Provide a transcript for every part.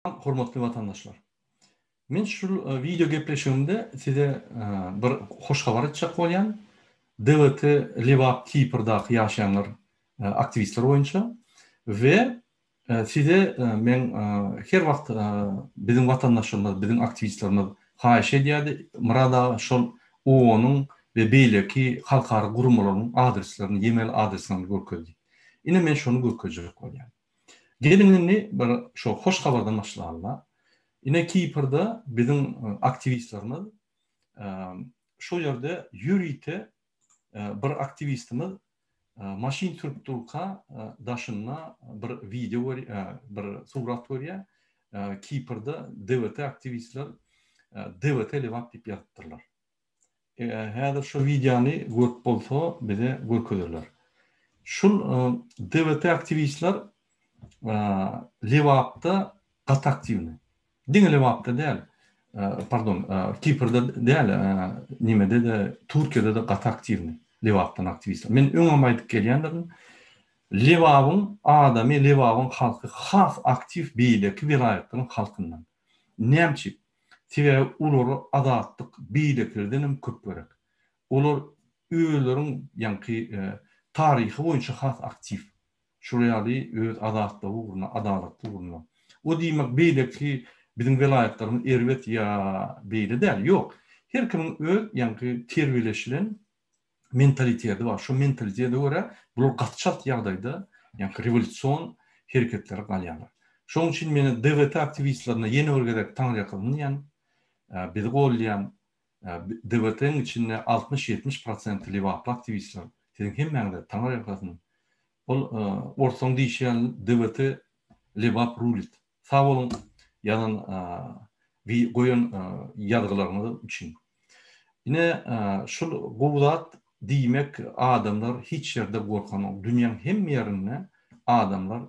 Hormatly watandaşlar! Men şul wideo gepleşigimde size bir hoş habar aýtjak bolýan. DWT Lebap Kiprdaky ýaşaýanlar aktiwistler boýunça we size men her wagt biziň watandaşlarymyz, biziň aktiwistlerimiz haýyş edýärdi, Myrat aga şol OON-yň we beýleki halkara guramalaryň adreslerini, e-mail adreslerini görkez diýip. Ine men şony görkezjek bolýan. Geliň indi bir şo hoş habardan başlalyla. Ine Kiprde biziň aktiwistlerimiz şo ýerde ýörite bir aktiwistimiz maşyn sürüp durka daşynda bir wideo görýär, bir surat görýär. Kiprde DWT aktiwistler DWT Lebap diýip ýazypdyrlar. Häzir şu wideony görüp bolsa bize görkezerler. Şul DWT aktiwistler Lebapda gaty aktiwny. Diňe Lebapda däl, pardon, Kiprde däl, nimede-de, Türkiýede-de gaty aktiwny Lebapdan aktiwistler. Men öňem aýdyp gelýändirin. Lebabyň adamy, Lebabyň halky has aktiw beýleki welaýatlaryň halkyndan. Näme üçin? Sebäbi olara azatlyk beýlekilerdenem köp gerek. Olar özleriň ýaňky taryhy boýunça has aktiw. Şular ýaly öz azatlygy ugrunda, adalatly ugrunda. O diýmek beýleki biziň welaýatlarymyz erbet ýa beýle däl. Ýok. Her kimiň öz ýaňky terbiýeleşilen mentaliteti bar. Şo mentalitete görä bular gaty çalt ýagdaýda ýaňky rewolýusion hereketlere galýarlar. Şonuň üçin men DWT aktiwistlerine ýene bir gezek taňryýalkasyn diýýän, bizi goldaýan DWT-niň içinde 60-70 prosenti lebaply aktiwistler, siziň hemmäňize taňryýalkasyn. Ol orslaň diýşi ýaly DWT Lebap rulit. Sag boluň ýazan we goýan ýazgylaryňyz üçin. Ine şul gowy zat diýmek adamlar hiç ýerde gorkanok. Dünýäň hemme ýerinde adamlar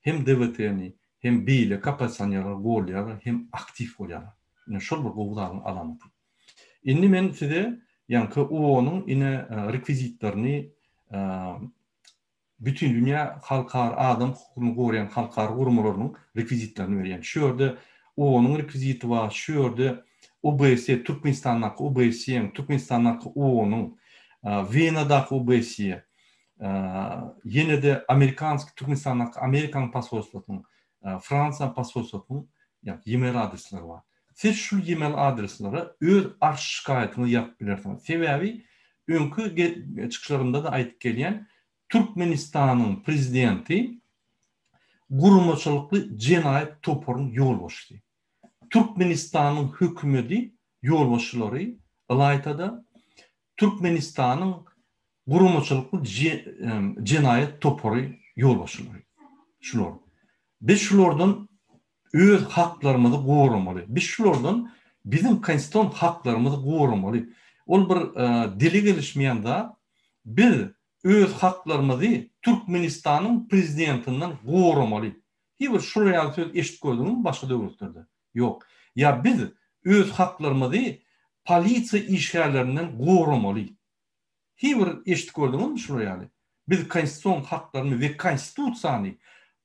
hem DWT-ni hem beýleki oppozisionerleri goldaýarlar hem aktiw bolýarlar. Ine şol bir gowy zadyň alamaty. Indi men size ýaňky OON-yň ine rekwizitlerini Bütindünýä halkara adam hukugyny goraýan halkara guramalarynyň rekwizitlerini berýän. Şu ýerde OON-yň rekwiziti bar, şu ýerde OBSE, Türkmenistandaky OBSE-iň, Türkmenistandaky OON-yň, Wenadaky OBSE, ýene-de amerikanskiý, Türkmenistandaky Amerikanyň posolstwasynyň, Fransiýanyň posolstwasynyň e-mail adresleri bar. Siz şu e-mail adreslere öz arz-şikaýatyňyzy ýazyp bilersiňiz. Sebäbi öňki çykyşlarymda-da aýdyp gelýän, Türkmenistanyň prezidenti guramaçylykly jenaýat toparyň ýolbaşçysy. Türkmenistanyň hökümedi ýolbaşçylary, ylaýta-da, Türkmenistanyň guramaçylykly jenaýat topary ýolbaşçylary. Şular. Biz şulardan öz haklarymyzy goramaly. Biz şulardan biziň konstitusion haklarymyzy goramaly. Ol bir dile gelişmeýän zat. Biz öz haklarymyzy Türkmenistanyň prezidentinden goramaly. Hiç bir şular ýaly söz eşidip gördüňizmi başga döwletlerde? Ýok. Ýa biz öz haklarymyzy polisiýa işgärlerinden goramaly. Hiý bir eşidip gördüňizmi şular ýaly? Biz konstitusion haklarymyzy we konstitusiýany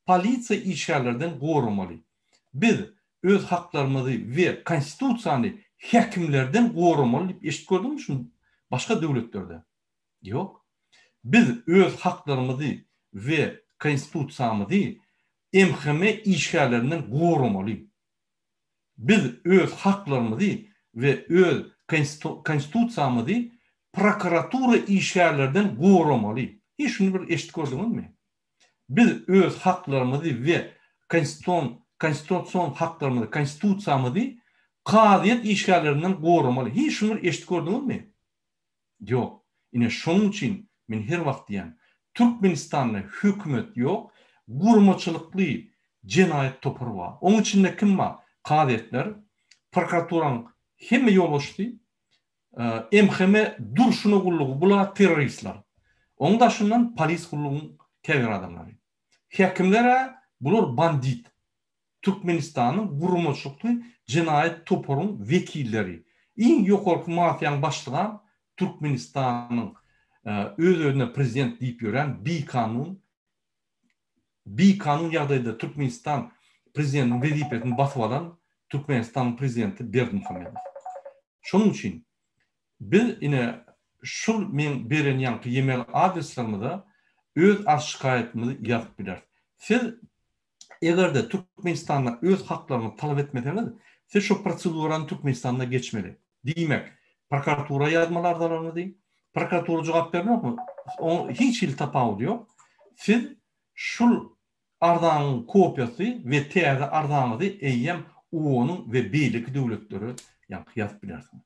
polisiýa işgärlerden goramaly. Biz öz haklarymyzy we konstitusiýany häkimlerden goramaly diýip eşidip gördüňizmi şuny başga döwletlerde? Ýok. Biz öz haklarymyzy we konstitusiýamyzy MHM işgärlerinden goramaly. Biz öz haklarymyzy we öz konstitusiýamyzy prokuratura işgärlerden goramaly. Hiç şuny bir eşidip gördüňizmi? Biz öz haklarymyzy we konstitusion haklarymyzy, konstitusiýamyzy kazyýet işgärlerinden goramaly. Hiç şuny bir eşidip gördüňizmi? Ýok. Ine şonuň üçin men her wagt diýýän, Türkmenistanda hökümet ýok, guramaçylykly jenaýat topary bar. Oň içinde kim bar? Kazyýetler, prokuraturanyň hemme ýolbaşçysy, MHM durşuna gullugy, bular terroristler. Oň daşyndan polis gullugyň käbir adamlary. Häkimler-ä bular bandit. Türkmenistanyň guramaçylykly jenaýat toparyň wekilleri, iň ýokarky mafiýaň başlygam Türkmenistanyň öz-özüne prezident diýip ýören bikanun bikanun ýagdaýda Türkmenistan prezidentiň wezipesini basyp alan Türkmenistanyň prezidenti Berdimuhamedow. Şonuň üçin biz ine şul meň beren ýaňky email adreslerimize öz arz-şikaýatymyzy ýazyp bileris. Siz Eger-de Türkmenistanda öz haklaryňyzy talap etmeseňiz, siz şo prosedurany Türkmenistanda geçmeli. Diýmek, prokuratura ýazmaly arzalaryňyzy, prokuratura jogap bermokmy? Oň hiç hili tapawudy ýok. Siz şul arzaňyň kopiýasy we täze arzaňyzy eýýäm OON-yň we beýleki döwletlere ýaňky ýazyp bilersiňiz.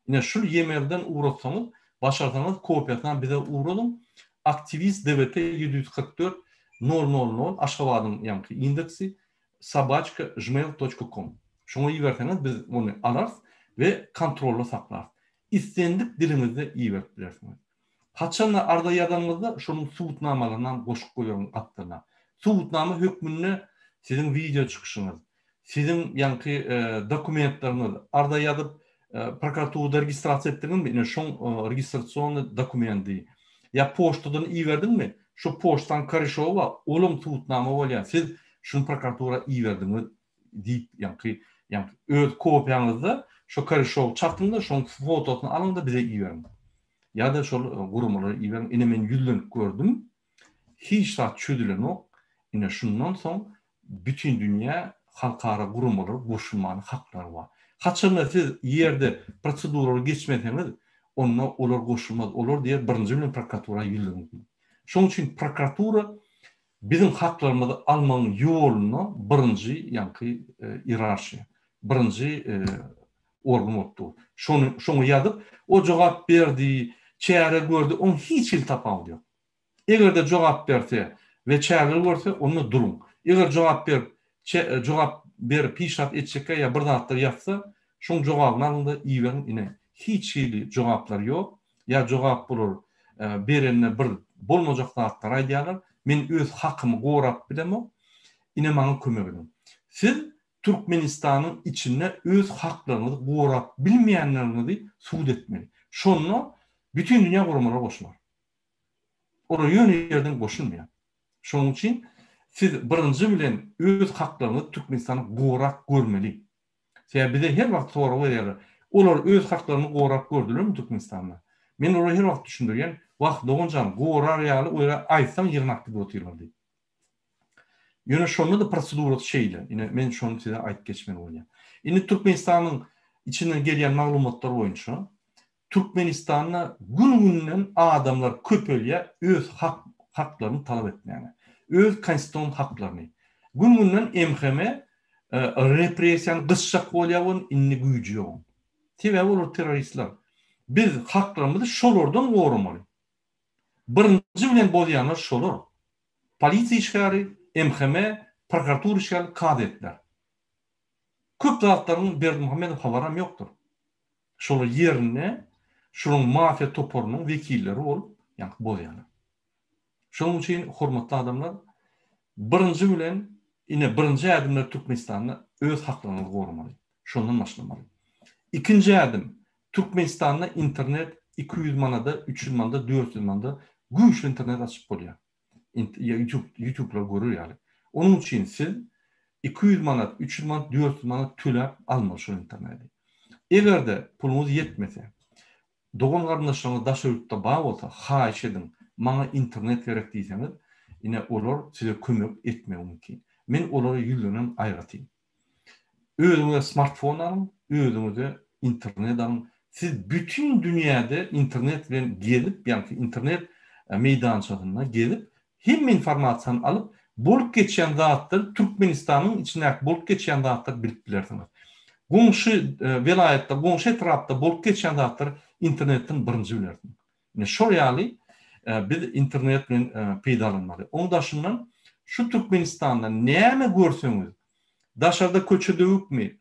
Ine şul emailden ugratsaňyz, başarsaňyz kopiýasynam bize ugradyň. Aktiwist DWT 744 nol nol nol Aşgabadyň ýaňky indeksi sobaçka gmail toçka kom. Şoňa iberseňiz biz ony alarys we kontrolda saklarys. Islendik diliňizde iberip bilersiňiz. Haçanda arza ýazanyňyzda şonuň subutnamalarynam goşup goýaryň gapdalyna. Subutnama hökmünde siziň wideo çykyşyňyz, siziň ýaňky dokumentleriňiz, arza ýazyp prokuraturada registrasiýa etdiňizmi, ine şoň registrasionnyý dokumendi, ýa poçtadan iberdiňmi, şo poçtaň koreşogy bar, olam subutnama bolýar, siz şuny prokuratura iberdiňiz diýip ýaňky ýaňky öz kopiýaňyzda şo koreşogy çatyň-da, şoň fotosyny alyň-da bize iberiň. Ýa-da şol guramalara iberiň, ine men ýüzlenip gördüm, hiç zat çözülenok, ine şundan soň bütin dünýä halkara guramalar goşulmana haklary bar. Haçanda siz ýerde proseduralary geçmeseňiz, onda olar goşulmaz, olar diýer birinji bilen prokuratura ýüzleniň diýip. Şonuň üçin prokuratura biziň haklarymyzy almagyň ýolunda birinji ýaňky ierarhiýa, birinji organ bolup dur. Şony şoňa ýazyp, o jogap berdi, çäre gördi, oň hiç hili tapawudy ýok. Eger-de jogap berse we çäreler görse, onda duruň. Eger jogap berip, jogap berip hiç zat etjekkä ýa bir zatlar ýazsa, şoň jogabyny alyň-da iberiň, ine, hiç hili jogaplar ýok, ýa jogap bular berende bir bolmajak zatlary aýdýarlar, men öz hakymy gorap bilemok, ine maňa kömek ediň. Siz Türkmenistanyň içinde öz haklaryňyzy gorap bilmeýänleriňizi sud etmeli. Şonda bütin dünýä guramalar goşular. Olar ýöne ýerden goşulmaýar. Şonuň üçin siz birinji bilen öz haklaryňyzy Türkmenistanda gorap görmeli. Sebäbi bize her wagt sorag berýärler. Olar öz haklaryny gorap gördülermi Türkmenistanda? Men olara her wagt düşündirýän, wah doganjan gorar ýaly olara aýtsaň ýygnap gidip otyrlar diýip. Ýöne şonda-da prosedurasy şeýle. Ine men şony size aýdyp geçmeli bolýan. Indi Türkmenistanyň içinden gelýän maglumatlar boýunça Türkmenistanda gün-günden adamlar köpelýär öz hak haklaryny talap etmäge. Öz konstitusion haklaryny. Gün-günden MHM repressiýany gysjak bolýar welin indi güýji ýok. Sebäbi olar terroristler. Biz haklarymyzy şolardan goramaly. Birinji bilen bozýanlar şolar. Polisiýa işgäri, MHM, prokuratura işgäri, kazyýetler. Köp zatlaryň Berdimuhamedow habaram ýokdur. Şolar ýerinde şolaryň mafiýa toparynyň wekilleri bolup ýaňky bozýarlar. Şonuň üçin hormatly adamlar birinji bilen ine birinji ädimler Türkmenistanda öz haklaryňyzy goramaly. Şondan başlamaly. Ikinji ädim Türkmenistanda internet 200 manada, 300 manada, 400 manada güýçli internet açyp bolýar. YouTube YouTube'lar görür ýaly. Onuň üçin siz 200 manat, 300 manat, 400 manat töläp almaly şol interneti. Eger-de puluňyz ýetmese, dogan garyndaşlaryňyz daşary ýurtda bar bolsa, haýyş ediň, maňa internet gerek diýseňiz, ine olar size kömek etmegi mümkin. Men olara ýüzlenen aýratyn. Özüňize smartfon alyň, özüňize internet alyň. Siz bütin dünýäde internet bilen gezip, ýagny internet meýdançasynda gezip, hemme informasiýany alyp, bolup geçýän zatlary Türkmenistanyň içindäki bolup geçýän zatlary bilip bilersiňiz. Goňşy welaýatda, goňşy etrapda bolup geçýän zatlary internetden birinji bilersiňiz. Ine şol ýaly biz internet bilen peýdalanmaly. Oň daşyndan şu Türkmenistanda näme görseňiz, daşarda köçe döwükmi,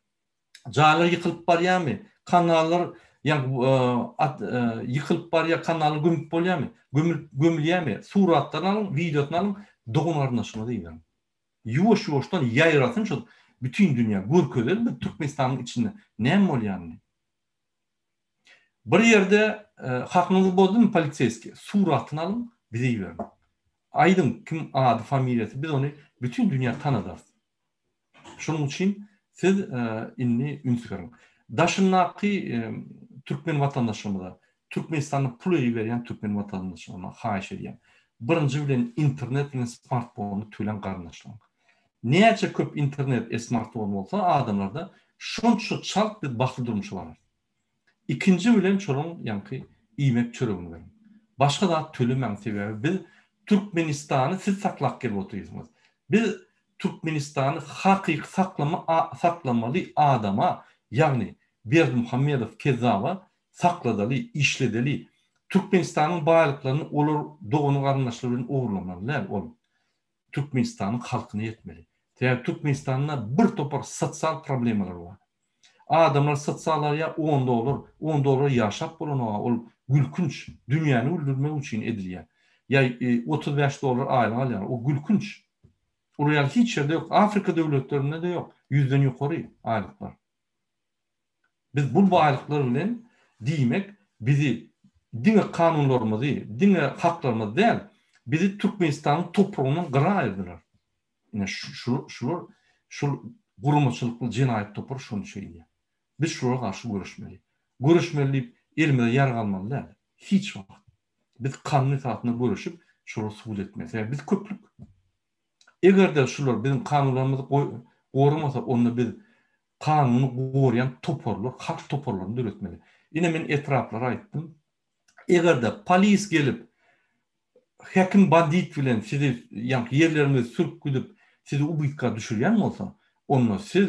jaýlar ýykylyp barýarmy, kanallar ýykylyp barýar, kanaly gömüp bolýarmy, gömülip gömülýärmi, suratlaryny alyň, wideosyny alyň, dogan-garyndaşyňyza iberiň. Ýuwaş-ýuwaşdan ýaýrasyn şol bütin dünýä, görkezeli biz Türkmenistanyň içinde näme bolýanyny. Bir ýerde hakyňyzy bozdumy poliseýskiý suratyny alyň bize iberiň. Aýdyň kim ady familiýasy biz ony bütin dünýä tanadarys. Şonuň üçin siz indi üns beriň. Daşyndaky türkmen watandaşlarymyza, Türkmenistanda pul iberýän türkmen watandaşlaryma haýyş edýän. Birinji bilen internet bilen smartfony töläň garyndaşlarym. Näçe köp internet e smartfon bolsa adamlarda şonça çalt biz bagtly durmuşa bararys. Ikinji bilen şolaň ýaňky iýmek çöregini beriň. Başga zat tölemäň sebäbi biz Türkmenistany siz saklap gelip otyrsyňyz. Biz Türkmenistany hakyky saklama saklamaly adama ýagny Berdimuhamedow kezzaba sakladaly işledeli. Türkmenistanyň baýlyklaryny olar dogany garyndaşlary bilen ogurlamaly däl ol Türkmenistanyň halkyna ýetmeli. Sebäbi Türkmenistanda bir topar sosial problemalar bar. Adamlar sosial alýar on dollar, on dollara ýaşap bolanoga ol gülkünç, dünýäni güldürmek üçin edilýär. Ýa 35 dollar aýlyk alýar, o gülkünç. Olar ýaly hiç ýerde ýok, Afrika döwletlerinde-de ýok, ýüzden ýokary aýlyklar. Biz bu baýlyklar bilen diýmek bizi diňe kanunlarymyzy, diňe haklarymyzy däl, bizi Türkmenistanyň topragyndan gyra aýyrdylar. Ine şular şul guramaçylykly jenaýat topary şony şeýdýär. Biz şulara garşy göreşmeli. Göreşmeli diýip elimize ýarag almaly däl. Hiç wagt. Biz kanun esasynda göreşip şolary subut etmeli. Sebäbi biz köplük. Eger-de şular biziň kanunlarymyzy goramasa onda biz kanuny goraýan toparlar, halk toparlaryny döretmeli. Ine men etraplara aýtdym. Eger-de polis gelip häkim bandit bilen sizi ýaňky ýerleriňizi sürüp gidip sizi ubytka düşürýän bolsa, onda siz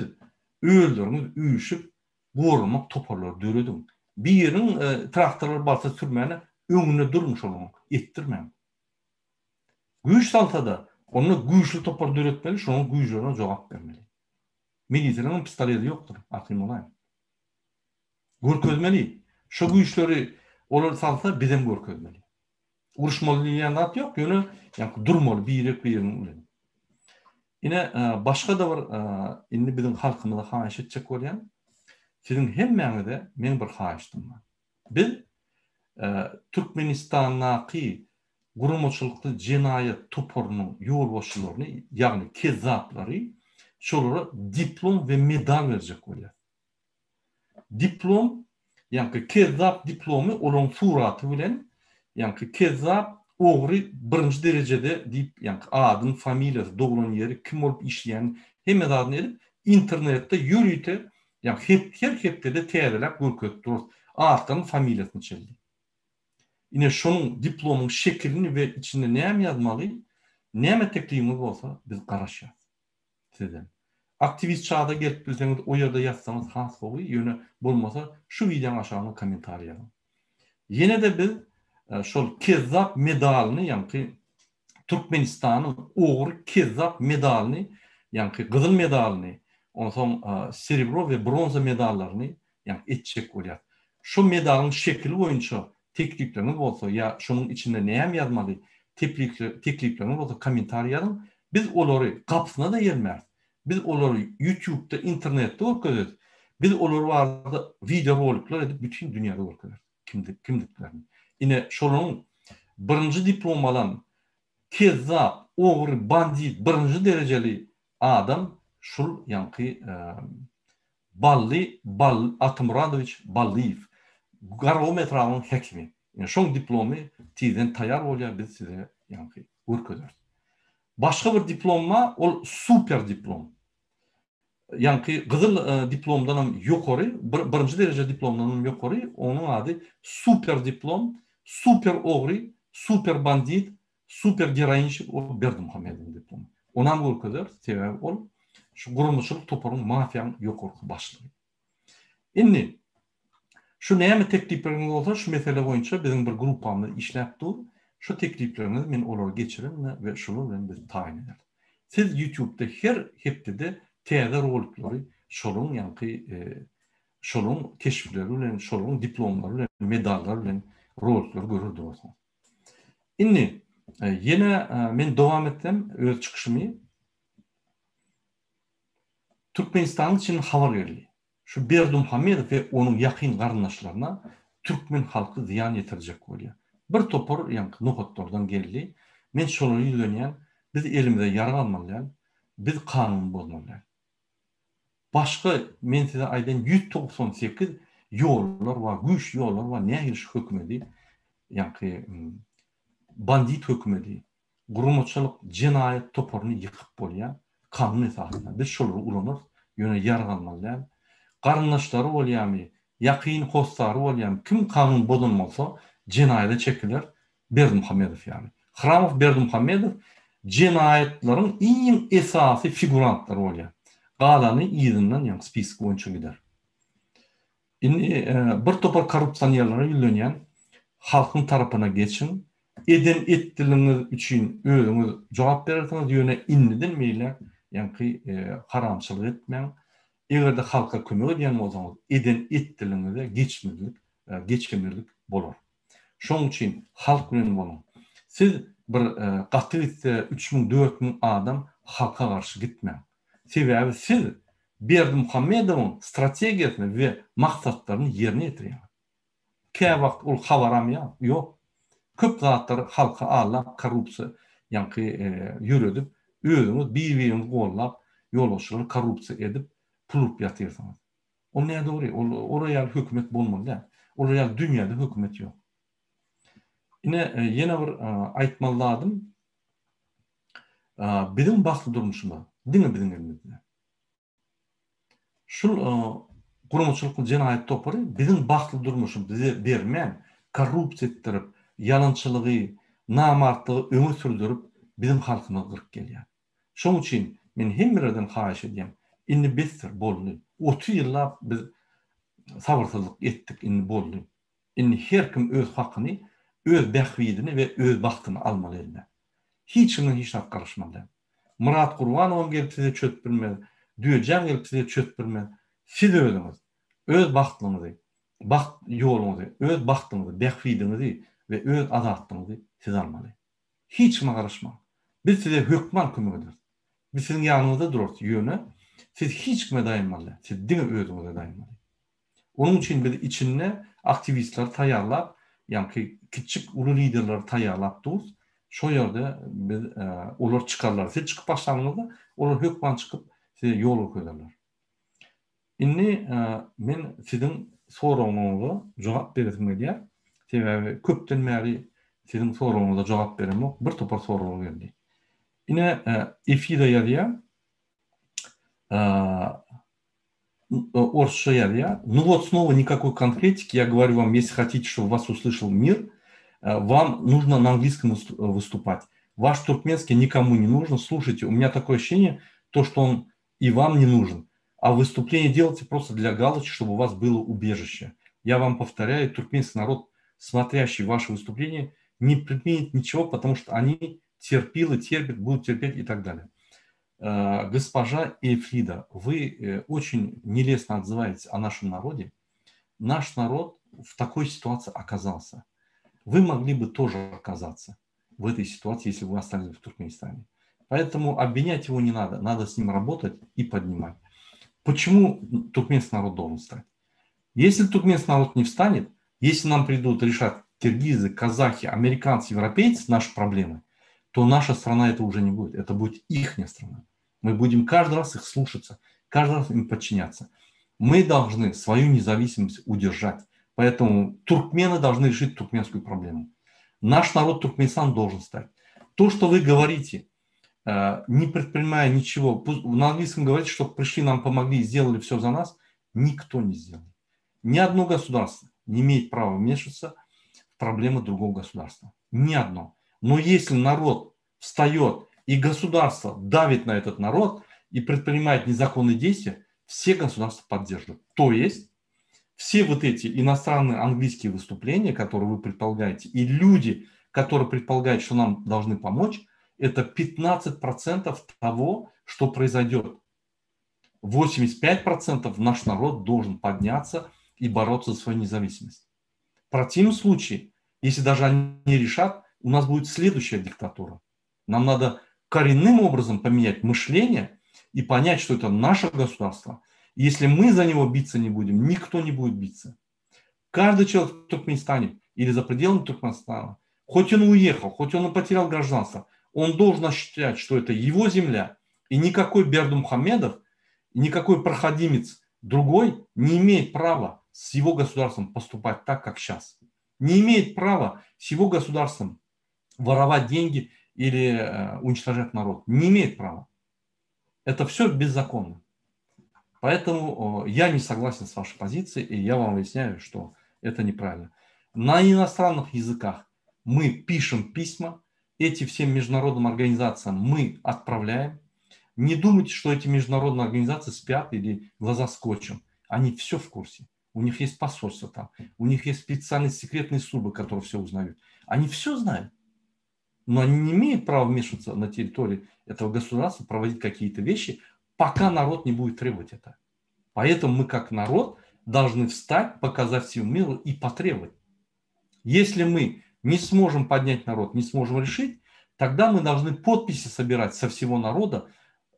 özleriňiz üýşüp goramak toparlary dörediň. Biriniň traktorlar barsa sürmäne öňünde duruň şolaryň, etdirmäň. Güýç salsa-da, onda güýçli topar döretmeli, şonuň güýjlerine jogap bermeli. Milisioneriň pistoleti ýokdur, arkaýyn bolaýyň. Görkezmeli. Şo güýçleri olar salsa, bizem görkezmeli. Uruşmaly diýilýän zat ýok, ýöne ýaňky durmaly birek-biriniň bilen. Ine, başga-da bir indi biziň halkymyza haýyş etjek bolýan, siziň hemmäňize meň bir haýyşdym bar. Biz Türkmenistandaky guramaçylykly jenaýat toparynyň ýolbaşçylaryny, ýagny kezzaplary şolara diplom we medal berjek bolýas. Diplom, ýaňky kezzap diplomy olaryň suraty bilen, ýaňky kezzap ogry birinji derejede diýip, ýaňky adyny, familiýasy, doglan ýeri, kim bolup işleýäni, hemme zadyny edip, internetde ýörite, ýaňky her hepdede täzeläp görkezip durarys. Atlaryny, familiýasyny çenli. Ine şonuň diplomyň şekilini we içinde näme ýazmaly, näme teklibiňiz bolsa biz garaşýas. Sizden. Aktiwist çada gelip bilseňiz o ýerde ýazsaňyz has gowy, ýöne bolmasa şu wideoň aşagyna kommentariý ýazyň. Ýene-de biz şol kezzap medalyny ýaňky Türkmenistanyň ogry kezzap medalyny ýaňky gyzyl medalyny onsoň serebro we bronza medallaryny ýaňky etjek bolýas. Şo medalyň şekili boýunça teklipleriňiz bolsa ýa şonuň içinde näme ýazmaly teklipleriňiz bolsa kommentariý ýazyň. Biz olary gapysyna-da gelmäris. Biz olary ýutubda, internetde görkezeris. Biz olar barada wideo rolikler edip bütin dünýäde görkezeris kimdiklerini. Ine şolaryň birinji diplom alan kezzap, ogry, bandit birinji derejeli adam şul ýaňky Bally Ball Atamyradowiç Ballyýew, Garagum etrabynyň häkimi. Ine şoň diplomy tizden taýýar bolýar biz size ýaňky görkezeris. Başga bir diplom bar, ol super diplom. Ýaňky gyzyl diplomdanam ýokary, bir birinji dereje diplomdanam ýokary, onuň ady super diplom, super ogry, super bandit, Super geroinşik ol Berdimuhamedowyň diplomy. Onam görkezeris, sebäbi ol şu guramaçylyk toparyň mafiýaň ýokarky başlygy. Indi şu näme teklipleriňiz bolsa şu mesele boýunça biziň bir gruppamyz işläp dur. Şu teklipleriňizi men olara geçirerin we şular bilen biz taýyn ederis. Siz YouTube'da her hepdede täze rolikleri şolaryň ýaňky şolaryň keşpleri bilen, şolaryň diplomlary bilen, medallary bilen rolikleri görer durarsyňyz. Indi ýene men dowam etsem öz çykyşymy. Türkmenistanyň içinden habar geldi. Şu Berdimuhamedow we onuň ýakyn garyndaşlaryna türkmen halky zyýan ýetirjek bolýar. Bir topar ýaňky nohutlardan geldi. Men şolara ýüzlenýän, biz elimize ýarag almaly däl, biz kanuny bozmaly däl. Başga men size aýdan 198 ýollar bar, güýçli ýollar bar, nähili şu hökümedi, ýaňky bandit hökümedi, guramaçylyk jenaýat toparyny ýykyp bolýar, kanun esasynda. Biz şolary ulanarys, ýöne ýarag almaly däl. Garyndaşlary bolýarmy, ýakyn hossary bolýarmy, kim kanun bozan bolsa, jenaýada çekiler, Berdimuhamedow ýaly. Hramow Berdimuhamedow jenaýatlaryň iň esasy figurantlary bolýar. Galany yzyndan ýaňky spisok boýunça gider. Indi bir topar korrupsionerlere ýüzlenýän, halkyň tarapyna geçiň, eden etdiligiňiz üçin özüňiz jogap berersiňiz, ýöne indiden beýläk ýaňky haramçylyk etmäň, eger-de halka kömek edýän bolsaňyz, eden etdiligiňize geçmezlik, geçemezlik bolar. Şonuň üçin halk bilen boluň. Siz bir gaty gitse 3000, 4000 adam halka garşy gitmäň. Sebäbi siz Berdimuhamedowyň strategiýasyny we maksatlaryny ýerine ýetirýäňiz. Käwagt ol habaram ýok. Köp zatlary halka aldap, korrupsiýa ýaňky ýöredip, özüňiz bir-biriňizi gollap, ýolbaşçylary korrupsiýa edip, pul urup ýatyrsyňyz. Ol nädogry, ol olar ýaly hökümet bolmaly däl. Olar ýaly dünýäde hökümet ýok. Ine, ýene bir aýtmaly zadym, biziň bagtly durmuşymyz diňe biziň elimizde. Şul guramaçylykly jenaýat topary biziň bagtly durmuşy bize bermän, korrupsiýa etdirip, ýalançylygy, namartlygy öňe sürdürip, biziň halkymyzy gyryp gelýär. Şoň üçin men hemmelerden haýyş edýän, indi besdir, boldy. 30 ýyllap biz sabyrsyzlyk etdik, indi boldy. Indi her kim öz hakyny, öz bähbidini we öz bagtyny almaly eline. Hiç kimden hiç zat garaşmaly däl. Myrat Gurbanowam gelip size çözüp bilmez, Düýejäm gelip size çözüp bilmez. Siz özüňiz öz bagtlyňyzy, bagt ýoluňyzy, öz bagtyňyzy, bähbidiňizi we öz azatlygyňyzy siz almaly. Hiç kime garaşmaň. Biz size hökman kömek ederis. Biz siziň ýanyňyzda durarys, ýöne siz hiç kime daýanmaly däl. Siz diňe özüňize daýanmaly. Onuň üçin biz içinde aktiwistleri taýýarlap, ýaňky kiçjik uly liderleri taýýarlap durus. Şo ýerde biz olar çykarlar. Siz çykyp başlanyňyzda olar hökman çykyp size ýol görkezerler. Indi men siziň soragyňyza jogap beresim gelýär. Sebäbi köpden bäri siziň soragyňyza jogap beremok. Bir topar soraglar geldi. Ine Efira ýazýar. Orsça ýazýar. Ну вот снова никакой конкретики. Я говорю вам, если хотите, чтобы вас услышал мир, вам нужно на английском выступать. Ваш туркменский никому не нужен. Слушайте, у меня такое ощущение, то, что он и вам не нужен. А выступление делайте просто для галочки, чтобы у вас было убежище. Я вам повторяю, туркменский народ, смотрящий ваше выступление, не предпримет ничего, потому что они терпилы, терпят, будут терпеть и так далее. Э, госпожа Эфлида, вы э, очень нелестно отзываетесь о нашем народе. Наш народ в такой ситуации оказался. Вы могли бы тоже оказаться в этой ситуации, если бы вы остались в Туркменистане. Поэтому обвинять его не надо, надо с ним работать и поднимать. Почему туркменский народ должен встать? Если туркменский народ не встанет, если нам придут решать киргизы, казахи, американцы, европейцы наши проблемы, то наша страна это уже не будет. Это будет ихняя страна. Мы будем каждый раз их слушаться, каждый раз им подчиняться. Мы должны свою независимость удержать. Поэтому туркмены должны решить туркменскую проблему. Наш народ Туркменистан должен стать. То, что вы говорите, э, не предпринимая ничего, на английском говорите, что пришли, нам помогли, сделали все за нас, никто не сделает. Ни одно государство не имеет права вмешиваться в проблемы другого государства. Ни одно. Но если народ встает и государство давит на этот народ и предпринимает незаконные действия, все государства поддерживают. То есть все вот эти иностранные английские выступления, которые вы предполагаете, и люди, которые предполагают, что нам должны помочь, это 15% того, что произойдет. 85% наш народ должен подняться и бороться за свою независимость. В противном случае, если даже они не решат, у нас будет следующая диктатура. Нам надо коренным образом поменять мышление и понять, что это наше государство. Если мы за него биться не будем, никто не будет биться. Каждый человек в Туркменистане или за пределами Туркменистана, хоть он уехал, хоть он и потерял гражданство, он должен ощущать, что это его земля, и никакой Бердымухамедов Никакой проходимец другой не имеет права с его государством поступать так, как сейчас. Не имеет права с его государством воровать деньги или э, уничтожать народ. Не имеет права. Это все беззаконно. Поэтому я не согласен с вашей позицией, и я вам объясняю, что это неправильно. На иностранных языках мы пишем письма, эти всем международным организациям мы отправляем. Не думайте, что эти международные организации спят или глаза скотчем. Они все в курсе. У них есть посольство там, у них есть специальные секретные службы, которые все узнают. Они все знают. Но они не имеют права вмешиваться на территории этого государства, проводить какие-то вещи, пока народ не будет требовать это. Поэтому мы как народ должны встать, показать всему миру и потребовать. Если мы не сможем поднять народ, не сможем решить, тогда мы должны подписи собирать со всего народа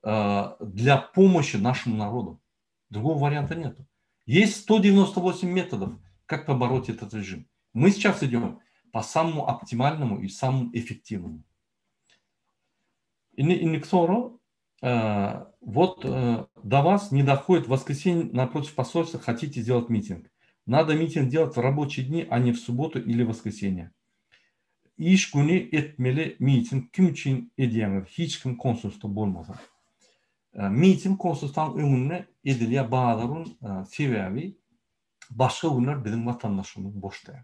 э, для помощи нашему народу. Другого варианта нет. Есть 198 методов, как побороть этот режим. Мы сейчас идем по самому оптимальному и самому эффективному. Indiki sorag, вот э, до вас не доходит в воскресенье напротив посольства, хотите сделать митинг. Надо митинг делать в рабочие дни, а не в субботу или воскресенье. Iş güni etmeli miting kim üçin edýäňiz hiç kim konsulstda bolmasa. Miting konsulstanyň öňünde edilýär bazar gün sebäbi başga günler biziň watandaşymyz boş däl.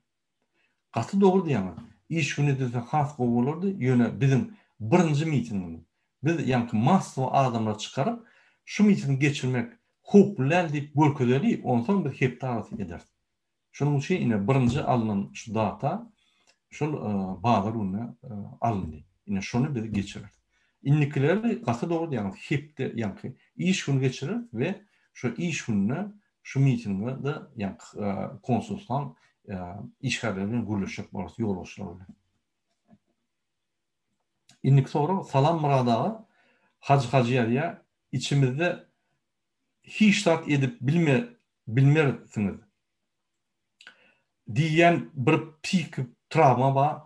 Gaty dogry diýýäňiz. Iş güni edilse has gowy bolardy, ýöne biziň birinji mitingimiz. Biz ýaňky massowy adamlary çykaryp, şu mitingi geçirmek howply däl diýip görkezeli, onsoň biz hepde arasy ederis. Şonuň üçin ine birinji alnan şu data şol bazar gününe alyndy. Ine şony biz geçireris. Indikileri gaty dogry diýýäňiz, hepde ýaňky iş güni geçireris we şo iş gününe şu mitinge-de ýaňky konsulstwaň işgärleri bilen gürleşjek bolarys, ýolbaşçylar bilen. Indiki sorag, Salam Myrat aga, Hajy Hajy ýazýar, içimizde hiç zat edip bilme bilmersiňiz diýýän bir psihiki trawma bar.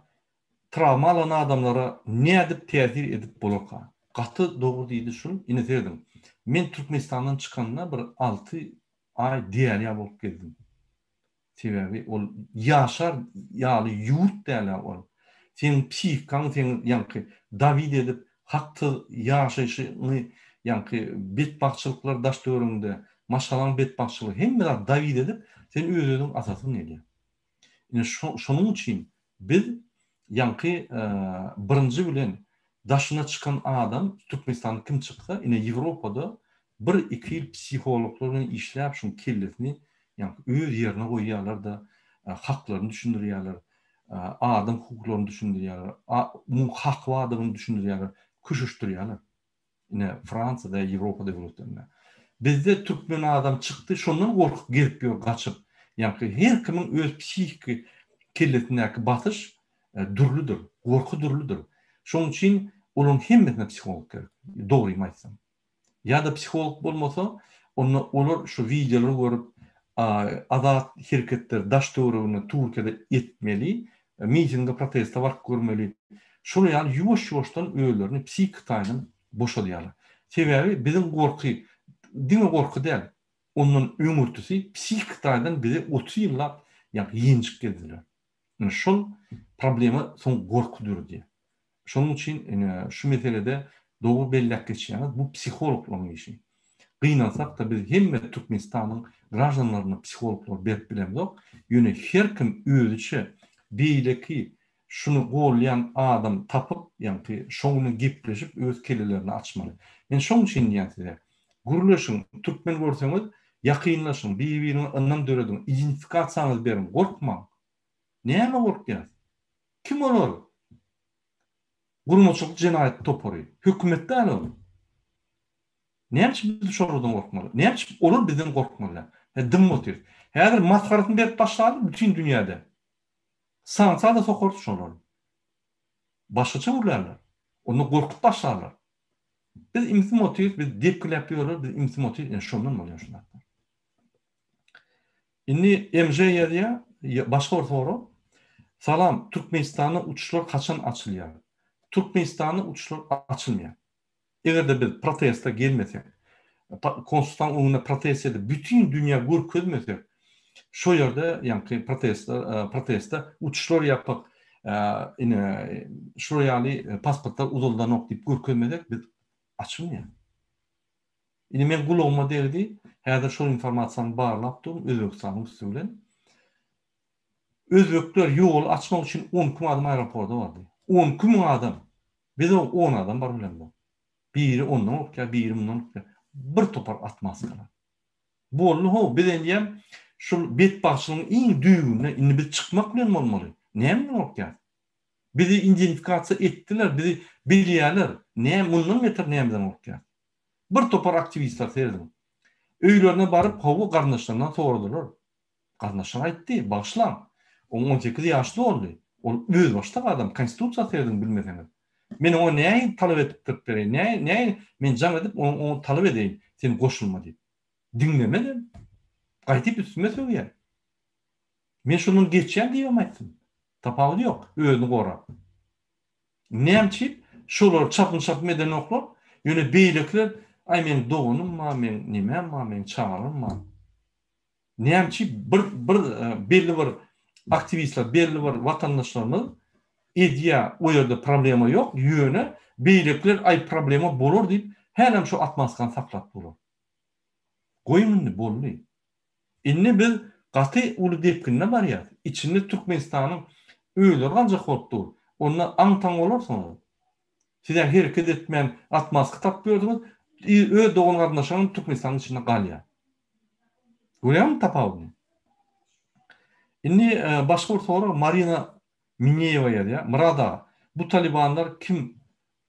Trawma alan adamlara nädip täsir edip bolarka? Gaty dogry diýdi şul. Ine serediň. Men Türkmenistandan çykanda bir 6 aý dälýa bolup gezdim. Sebäbi ol ýaşar ýaly ýurt däl-ä ol. Seniň psihikaň seň ýaňky dawid edip haksyz ýaşaýşyňy ýaňky betbagtçylyklar daş töweregiňde maşgalaň betbagtçylygy hemme zat dawid edip sen öz-özüňi asasyň gelýär. Ine şonuň üçin biz ýaňky birinji bilen daşyna çykan adam Türkmenistandan kim çyksa ine Ýewropada bir iki ýyl psihologlar bilen işläp şuň kellesini ýaňky öz ýerine goýýarlar-da haklaryny düşündirýärler adam hukuklaryny düşündirýärler muň haky bardygyny düşündirýärler köşeşdirýärler. Ine Fransiýada, Ýewropa döwletlerinde. Bizde türkmen adam çykdy, şondan gorkup gezip ýör gaçyp. Ýaňky her kimiň öz psihiki kellesindäki basyş e, dürlüdir, gorky dürlüdir. Şonuň üçin olaryň hemmesine psiholog gerek. Dogrymy aýtsam. Ýa-da psiholog bolmasa, onda olar şu wideolary görüp, azat hereketleri daş töwereginde Türkiýede etmeli, mitinge, proteste baryp görmeli. Şol ýaly ýuwaş-ýuwaşdan özlerini psihiki taýdan boşadýarlar. Sebäbi biziň gorky diňe gorky däl, ondan öňürtisi psihiki taýdan bizi 30 ýyllap ýa ýenjip gezdiler. Ine şol problema soň gorky döredýär. Şonuň üçin ine şu meselede dogry belläp geçýäňiz, bu psihologlaryň işi. Gynansak-da biz hemme Türkmenistanyň graždanlaryna psihologlar berip bilemzok, ýöne her kim özüçe beýleki şuny golýan adam tapyp, ýaňky şoň bilen gepleşip öz kellelerini açmaly. Men şoň üçin diýýän size, gürleşiň, türkmen görseňiz ýakynlaşyň, bir-biriňe ynam dörediň, identifikasiýaňyzy beriň, gorkmaň. Nämä gorkýas? Kim olar? Guramaçylyk jenaýat topary. Hökümet däl ol. Näme üçin biz şolardan gorkmaly? Näme üçin olar bizden gorkmaly? Hä dymyp otyrys. Häzir masgarasyny berip başlady bütin dünýäde. Sanksiýa-da sokarys şolary. Başgaça gürlärler. Onda gorkup başlarlar. Biz imsim otyrys, biz depgiläp ýörler, biz imsim otyrys. Ine şondan bolýar şu zatlar. Indi MJ ýazýar, başga bir sorag. Salam, Türkmenistanda uçuşlar haçan açylýar? Türkmenistanda uçuşlar açylmaýar. Eger-de biz proteste gelmesek, Konsulhanaň öňünde protest edip, bütin dünýä görkezmesek, şo ýerde ýaňky protestler, protestde uçuşlar ýapyk, ine, şular ýaly pasportlar uzaldanok diýip görkezmesek, biz açylmaýar. Indi meň gulagyma degdi, häzir şol informasiýany barlap durun Özbegistanyň üsti bilen. Özbekler ýoly açmak üçin 12 müň adam aeroporta bardy. 12 müň adam! Biz on adam bar bilemzok. Biri ondan gorkýar, biri mundan gorkýar. Bir topar atmaskalar. Boldy how, biz enýäm şul betbagtçylygyň iň düýbünde indi biz çykmak bilen bolmaly. Näme bilen gorkýas? Bizi identifikasiýa etdiler, bizi bilýärler. Näme mundan beter nämeden gorkýas? Bir topar aktiwistler serediň. Öýlerine baryp hawa garyndaşlaryndan soradylar. Garyndaşlar aýtdy, bagyşlaň. Oň 18 ýaşy doldy. Ol özbaşdak adam, konstitusiýa serediň bilmeseňiz. Men oňa nähili talap etdirip bereýin, nä, nähili men jaň edip oňa, oňa talap edeýin, sen goşulma diýip. Diňlemedem. Gaýtyp üstüme sögýär. Men şondan geçýän diýibem aýtsyn. Tapawudy ýok, özüni gorap. Näme üçin şolar çapym-çapym edenoklar, ýöne beýlekiler, aý meň doganym bar, meň nemäm bar, meň çagalarym bar. Näme üçin bir bir belli bir aktiwistler, belli bir watandaşlarymyz edýär, o ýerde problema ýok, ýöne beýlekiler aý problema bolar diýip, hälem şo atmaskany saklap durlar. Goýuň indi, boldy. Indi biz gaty uly depginde barýas. Içinde Türkmenistanyň özleri galjak bolup dur. Onda aň-taň bolarsyňyz. Siz-ä hereket etmän atmaska tapyp ýördüňiz, öz dogan-garyndaşlaryňam Türkmenistanyň içinde galýar. Görýäňmi tapawudyny? Indi başga bir sorag Marina Mineýewa ýazýar. Myrat aga, bu talybanlar kim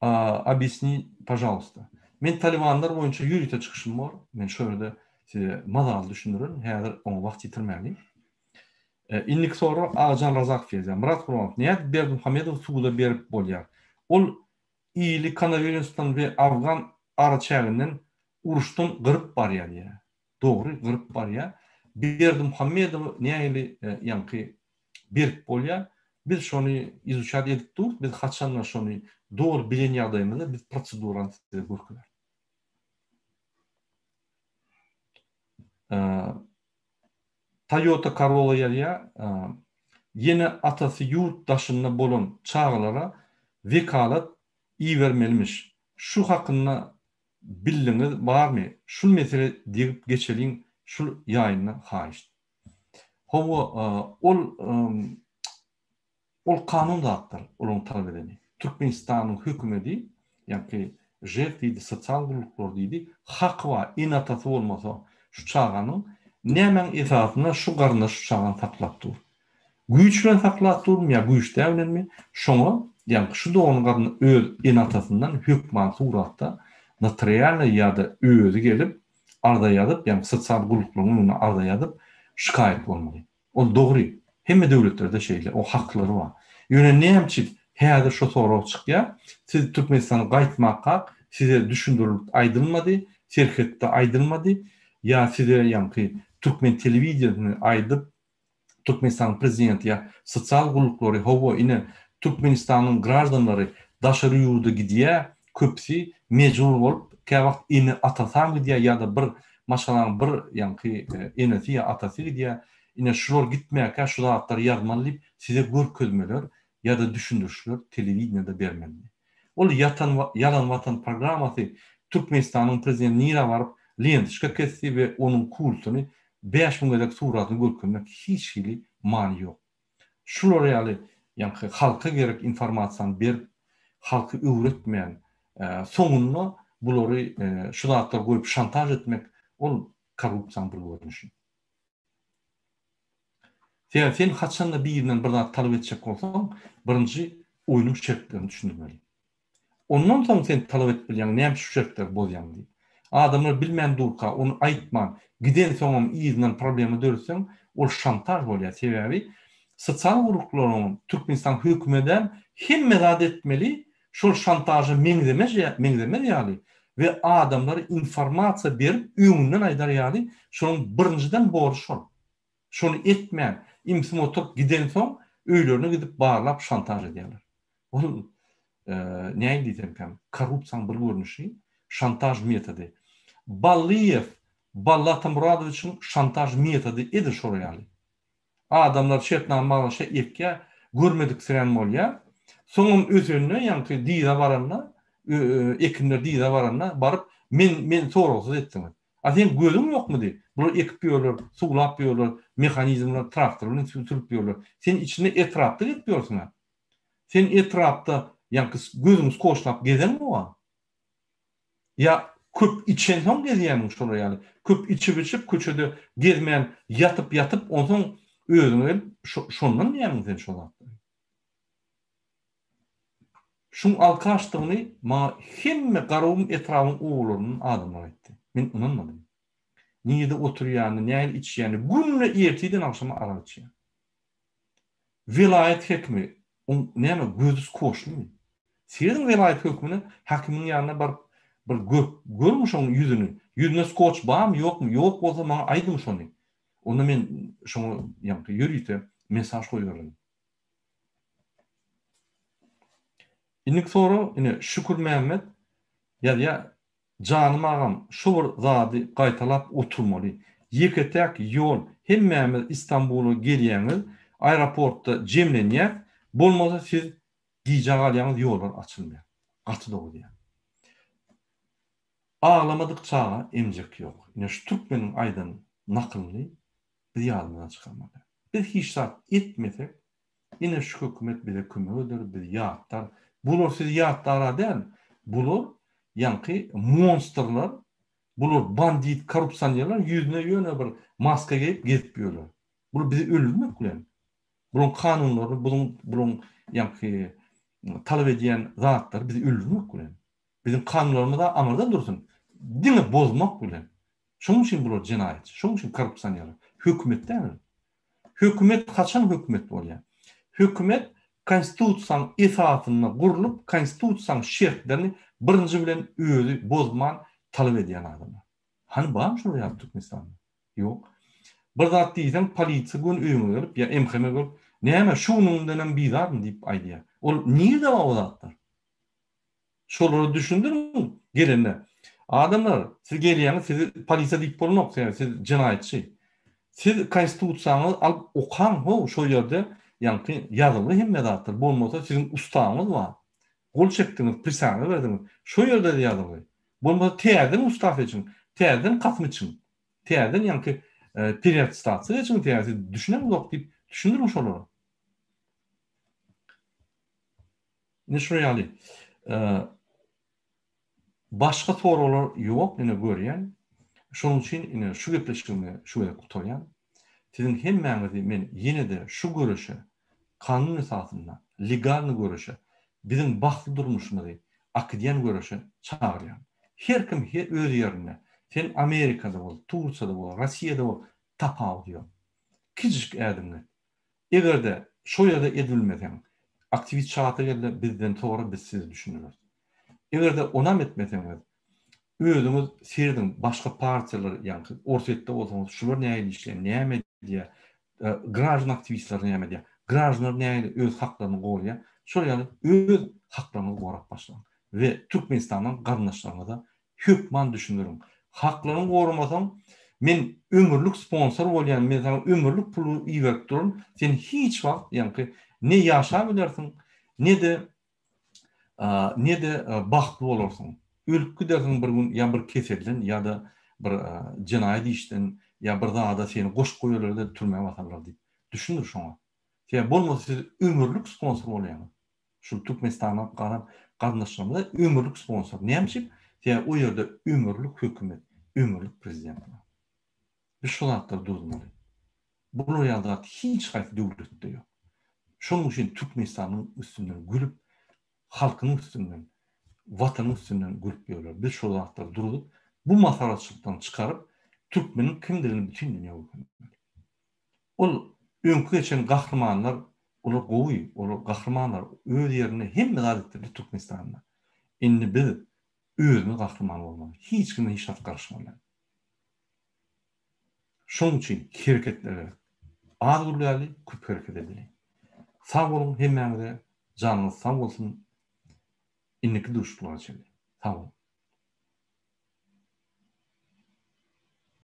Obýasni pažaluysta. Men talibanlar boýunça ýörite çykyşym bar. Men şo ýerde size mazaly düşündirerin. Häzir oňa wagt ýitirmäliň. Indiki sorag Agajan Razakow ýazýar. Myrat Gurbanow, nädip Berdimuhamedowy suda berip bolýar? Ol ili koronawirusdan we afgan araçäginden uruşdan gyryp barýar diýýär. Dogry, gyryp barýar. Berdimuhamedowy nähili ýaňky berip bolýar. Biz şony izuçat edip durus. Biz haçanda şony doly bilen ýagdaýymyzda biz prosedurany size görkezeris. Toyota Corolla ýazýar. Ýene atasy ýurt daşynda bolan çagalara wekalat ibermelimiş. Şu hakynda bildiňiz barmy? Şul mesele degip geçeliň şul ýaýynda haýyşt. Hawa, ol ol kanun zatdyr, olaryň talap edeni. Türkmenistanyň hökümedi, ýaňky ŽEK diýdi, sosial gulluklar diýdi, haky bar, ene-atasy bolmasa şu çaganyň nämäň esasynda şu garyndaş şu çagany saklap dur. Güýç bilen saklap durmy ýa güýç däl bilenmi, şoňa, ýaňky şu dogan garynda öz ene-atasyndan hökman suratda notarialnyý ýa-da özi gelip arza ýazyp, ýagny sosial gulluklaryň öňünde arza ýazyp, şikaýat bolmaly. Ol dogry. Hemme döwletlerde şeýle, o haklary bar. Ýöne näme üçin häzir şo sorag çykýar? Siz Türkmenistana gaýtmakak size düşündirilip aýdylmady, serhetde aýdylmady, ýa size ýaňky türkmen telewideniýesinde aýdyp, Türkmenistanyň prezidenti ýa sosial gulluklary hawa ine Türkmenistanyň graždanlary daşary ýurda gidýä köpüsi mejbur bolup käwagt ene atasam gidýä ýada bir maşgalaň bir ýaňky enesi ýa atasy gidýä ine şular gitmäkä şu zatlary ýazmaly diýip size görkezmeler ýada düşündirişler telewideniýada bermelidi. Ol ýatan ýalan watan programmasy Türkmenistanyň prezidenti nirä baryp lentişka kesdi we onuň kultuny 5000 gezek suratyny görkezmek hiç hili many ýok. Şular ýaly ýaňky halka gerek informasiýany berip halky öwretmän soňunda bulary şu zatlary goýup şantaž etmek ol korrupsiýanyň bir görnüşi. Sebäbi sen haçanda birinden bir zat talap etjek bolsaň, birinji oýnuň şertlerini düşündirmeli. Ondan soň sen talap edip bilýäň, näme üçin şu şertleri bozýaň diýip. Adamlar bilmän durka, ony aýtman, gidensoňam yzyndan problema döretseň, ol şantaž bolýar. Sebäbi sosial guruklaryň, Türkmenistanyň hökümedem hemme zat etmeli, şol şantaža meňzemez meňzemez ýaly we adamlara informasiýa berip öňünden aýdar ýaly şonuň birinjiden borjy şol. Şony etmän imsim oturyp gidensoň öýlerine gidip barlap şantaž edýärler. Ol näin diýsemkäm korrupsiýanyň bir görnüşi şantaž metody. Ballyýew Bally Atamyradowiçiň şantaž metody edil şolar ýaly. Adamlar şertnama baglaşýar, ekýär, görmediksirän bolýar. Soňam ösende, ýaňky dyza baranda, ekinler dyza baranda baryp, men meni soragsyz etdiňiz. A seň gözüň ýokmudy? Bular ekip ýörler, suwlap ýörler, mehanizmler, traktor bilen sürüp ýörler. Sen içinde etrapda gezip ýörsüň-ä. Sen etrapda ýaňky gözüňi skoçlap gezeňmi-a? Ýa köp içensoň gezýämiň şolar ýaly? Köp içip-içip köçede gezmän ýatyp-ýatyp onsoň özüňe gelip şondan diýýämiň sen şo zatlary? Şuň alkaşdygyny maňa hemme Garagum etrabyň obalaryndan adamlar aýtdy. Men ynanmadym. Nirede oturýanyny, nähili içýänini, günde ertirden agşama arak içýär. Welaýat hekimi, oň näme gözi skoçlymy? Serediň welaýat hökümine, hakimiň ýanyna baryp bir görüp görüň şoň ýüzüni. Ýüzünde skoç barmy, ýokmy? Ýok bolsa maňa aýdyň şony. Onda men şoňa ýaňky ýörite mesaž goýbererin. Indiki sorag ine Şükür Mämmet ýazýar, Janym agam şu bir zady gaýtalap oturmaly. Ýeke-täk ýol hemmämiz Istanbula gelýäňiz, aeroportda jemlenýäs, bolmasa siz gijä galýaňyz ýollar açylmaýar. Gaty dogry diýýär. Aglamadyk çaga emjek ýok. Ine şu türkmeniň aýdan nakylyny biz ýadymyzdan çykarmaly. Biz hiç zat etmesek Ine şu hökümet bize kömek eder, bizi ýatlar. Bular sizi ýatlara däl, bular ýaňky monstrlar, bular bandit, korrupsionerler ýüzüne ýöne bir maska geýip gezip ýörler. Bular bizi öldürmek bilen. Bularyň kanunlaryny, buluň buluň ýaňky talap edýän zatlary bizi öldürmek bilen. Biziň kanunlarymyz-a aňyrda dursun, diňe bozmak bilen. Şonuň üçin bular jenaýatçy, şonuň üçin korrupsionerler. Hökümet däl. Hökümet haçan hökümet bolýar? Hökümet konstitusiýanyň esasynda gurlup, konstitusiýanyň şertlerini birinji bilen özi bozman talap edýän adamlar. Hany barmy şolar ýaly Türkmenistanda? Ýok. Bir zat diýseň polisiýa göni öýüňe gelip ýa MHM gelip, näme şu günüňdenem bizarmy diýip aýdýar. Ol nirde bar o zatlar? Şolara düşündiriň gelende. Adamlar, siz gelýäňiz, sizi polisiýa diýip bolanok, sebäbi siz jenaýatçy. Siz konstitusiýaňyzy alyp okaň, how, şo ýerde ýaňky ýazylgy hemme zatlar, bolmasa siziň ustawyňyz bar. Gol çekdiňiz, prisaga berdiňiz. Şo ýerde-de ýazylgy. Bolmasa täzeden ustaw geçiň, täzeden kasam içiň. Täzeden ýaňky pereattestasiýa geçiň, sebäbi siz düşüneňzok diýip düşündiriň şolara. Ine şular ýaly. Başga soraglar ýok, ine görýän. Şonuň üçin ine şu gepleşigimi şu gezek gutarýan. Siziň hemmäňizi men ýene-de şu göreşe, kanun esasynda, legalny göreşe, biziň bagtly durmuşymyzy akydýan göreşe çagyrýan. Her kim öz ýerinde, sen Amerikada bol, Tursiýada bol, Rossiýada bol, tapawudy ýok. Kiçijik ädim et. Eger-de şo ýerde edibilmeseň, aktiwist çata gelde bizden sora biz size düşündireris. Eger-de onam etmeseňiz, özüňiz serediň başga partiýalar ýaňky Orsýetde bolsaňyz şular nähili işleýär, näme edýär, graždan aktiwistler näme edýär, graždanlar nähili öz haklaryny goraýar, şol ýaly öz haklaryňyzy gorap başlaň we Türkmenistandan garyndaşlaryňyza Hökman düşündiriň. Haklaryňy goramasaň, men ömürlik sponsor bolýan, men saňa ömürlik pul iberip duraryn, sen hiç wagt ýaňky ne ýaşap bilersiň, ne-de ne-de bagtly bolarsyň. Ölüp gidersiň bir gün ýa bir keselden ýa-da bir jenaýat işden ýa bir zada seni goşup goýarlar-da türmä basarlar diýip. Düşündir şoňa. Sebäbi bolmasa siz ömürlik sponsor bolýaňyz. Şul Türkmenistana galan garyndaşlarymyza ömürlik sponsor. Näme üçin? Sebäbi o ýerde ömürlik hökümet, ömürlik prezident bar. Biz şu zatlary durdurmaly. Bular ýaly zat hiç haýsy döwletde ýok. Şonuň üçin Türkmenistanyň üstünden gülüp, halkynyň üstünden, watanyň üstünden gülüp ýörler. Biz şol zatlary durzup, bu masgaraçylykdan çykaryp, türkmeniň kimdigini bütin dünýä görkezmeli. Ol öňki geçen gahrymanlar olar gowy olar gahrymanlar öz ýerinde hemme zat etdirdi Türkmenistanda. Indi biz özümiz gahryman bolmaly. Hiç kime hiç zat garaşmaly däl. Şonuň üçin hereketler gerek. Az gürläli köp hereket edeli. Sag boluň hemmäňize janyňyz sag bolsun. Indiki duşuşyklara çenli. Sag boluň.